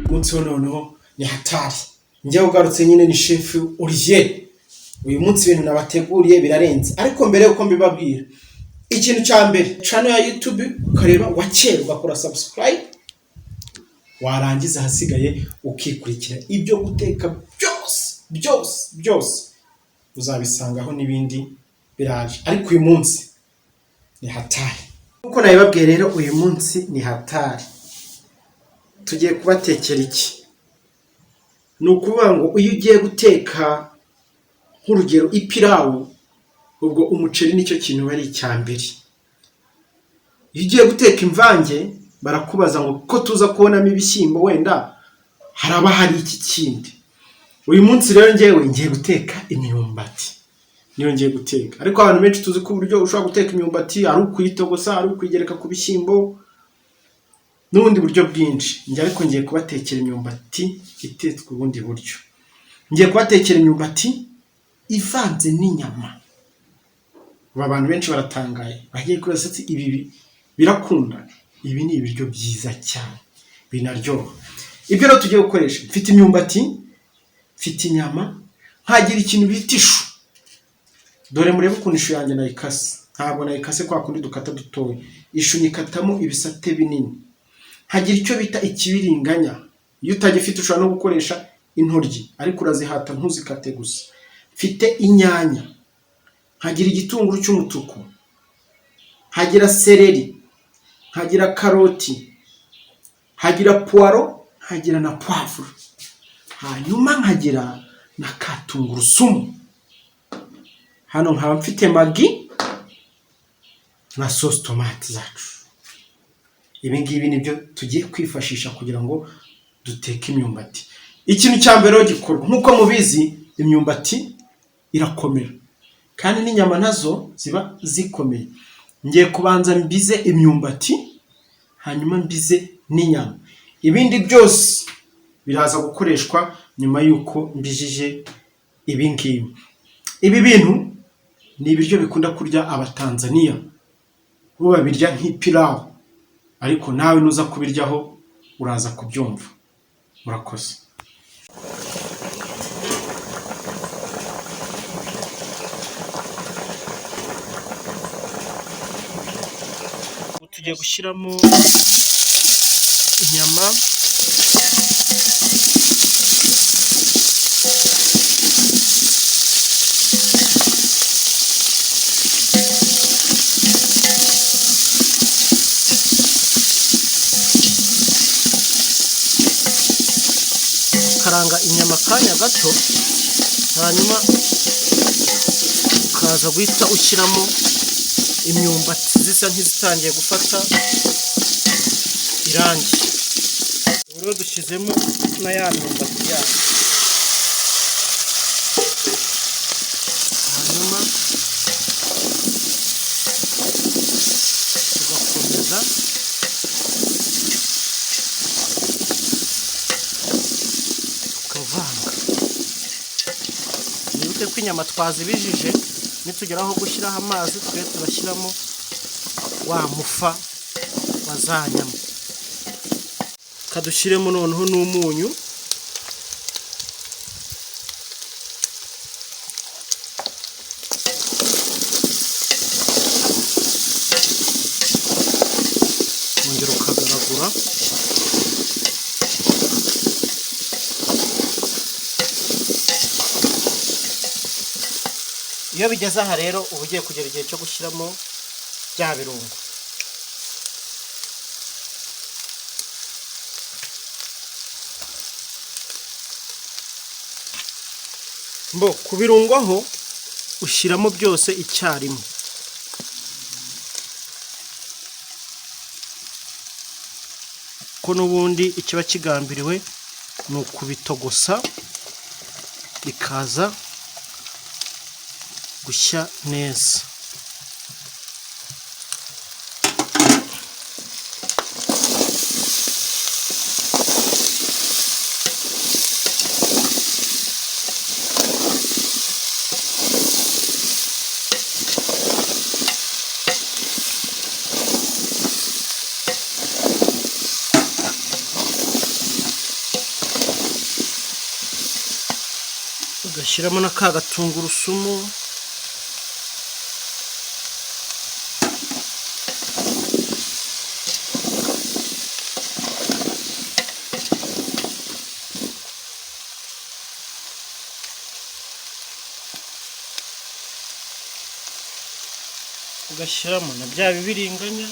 Munsi wo noneho ni hatari. Njyewe ugarutse nyine ni Chef Olivier. Uyu munsi ibintu nabateguriye birarenze, ariko mbere yuko mbibabwira, ikintu cya mbere, channel ya YouTube ukareba wa kera, ugakora subscribe, warangiza ahasigaye ukikurikira ibyo guteka byose byose byose, uzabisangaho n'ibindi biraje. Ariko uyu munsi ni hatari nkuko nabibabwiye. Rero uyu munsi ni hatari, tugiye kubatekera iki? Ni ukuvuga ngo iyo ugiye guteka, nk'urugero ipirawu, ubwo umuceri nicyo kintu aba ari icya mbere. Iyo ugiye guteka imvange, barakubaza ngo ko tuza kubonamo ibishyimbo, wenda haraba hari iki kindi? Uyu munsi rero ngewe ngiye guteka imyumbati, niyo ngiye guteka. Ariko abantu benshi tuzi ko uburyo ushobora guteka imyumbati ari ukuyitogosa, ari ukuyigereka ku bishyimbo n'ubundi buryo bwinshi. Njye ariko ngiye kubatekera imyumbati itetswe ubundi buryo. Ngiye kubatekera imyumbati ivanze n'inyama. Ubu abantu benshi baratangaye, bagiye kwibaza ati ibi birakunda? Ibi ni ibiryo byiza cyane binaryoha. Ibyo rero tugiye gukoresha, mfite imyumbati, mfite inyama, nkagira ikintu bita ishu. Dore murebe ukuntu ishu yanjye nayikase. Ntabwo nayikase kwa kundi dukata dutoya, ishu nyikatamo ibisate binini. Nkagira icyo bita ikibiringanya. Iyo utagifite ushobora no gukoresha intoryi, ariko urazihata ntuzikate gusa. Mfite inyanya, nkagira igitunguru cy'umutuku, nkagira seleri, nkagira karoti, nkagira puwaro, nkagira na puwavuro, hanyuma nkagira na ka tungurusumu. Hano nkaba mfite Maggi na sauce tomate zacu. Ibi ngibi nibyo tugiye kwifashisha kugira ngo duteke imyumbati. Ikintu cya mbere rero gikorwa, nk'uko mubizi, imyumbati irakomera kandi n'inyama nazo ziba zikomeye. Ngiye kubanza mbize imyumbati, hanyuma mbize n'inyama. Ibindi byose biraza gukoreshwa nyuma y'uko mbijije ibi ngibi. Ibi bintu ni ibiryo bikunda kurya Abatanzaniya, bo babirya nk'ipirawu, ariko nawe nuza kubiryaho uraza kubyumva. Murakoze. Tugiye gushyiramo inyama. Karanga inyama akanya gato, hanyuma ukaza guhita ushyiramo imyumbati zisa nk'izitangiye gufata irangi. Ubu rero dushyizemo na ya myumbati yacu, hanyuma tugakomeza tukavanga. Mwibuke ko inyama twazibijije, nitugera aho gushyiraho amazi twe turashyiramo wa mufa wa za nyama. Kadushyiremo noneho n'umunyu. Wongera ukagaragura. Iyo bigeze aha rero, uba ugiye kugera igihe cyo gushyiramo bya birungo. Mbo ku birungo aho ushyiramo byose icyarimwe, ko n'ubundi ikiba kigambiriwe ni ukubitogosa bikaza gushya neza. Ugashyiramo na ka gatungurusumu. Ugashyiramo na bya bibiringanya.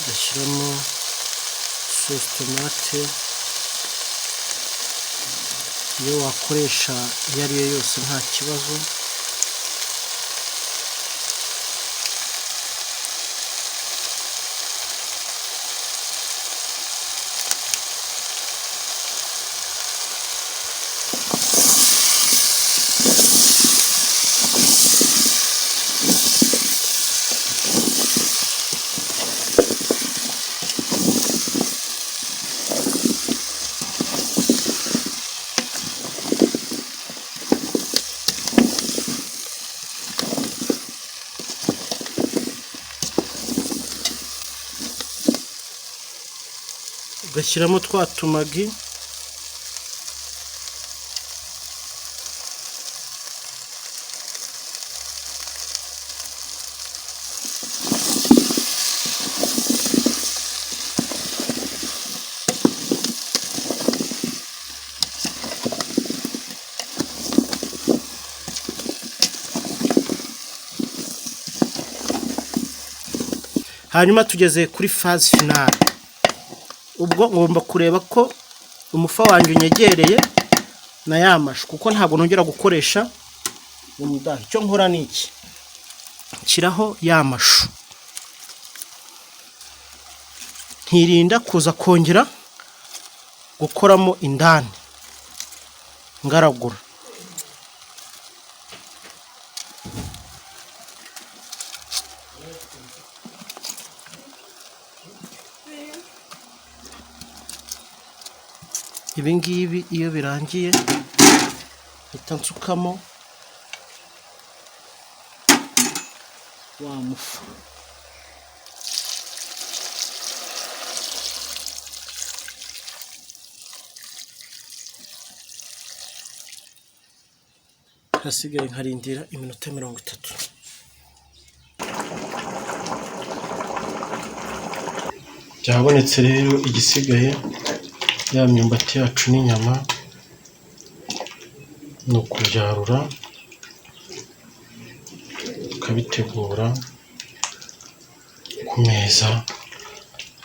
Ugashyiramo sauce tomate, iyo wakoresha iyo ari yo yose nta kibazo. Ugashyiramo twa tumagi. Hanyuma tugeze kuri phase finale. Ubwo ngomba kureba ko umufa wanjye unyegereye na ya mashu, kuko ntabwo nongera gukoresha umudaho. Icyo nkora ni iki: nshyiraho ya mashu, nkirinda kuza kongera gukoramo indani ngaragura. Ibi ngibi iyo birangiye mpita nsukamo wa mufa. Hasigaye nkarindira iminota 30. Byabonetse rero, igisigaye ya myumbati yacu n'inyama ni ukubyarura tukabitegura ku meza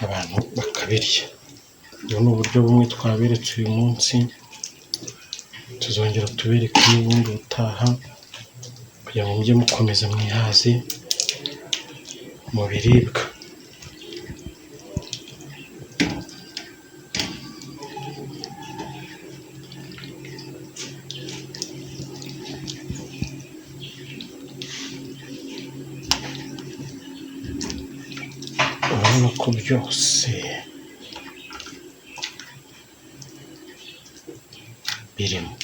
abantu bakabirya. Ubu ni uburyo bumwe twaberetse uyu munsi, tuzongera tubereke n'ubundi ubutaha kugira ngo mujye mukomeza mwihaze mu biribwa. Urabona ko byose birimo.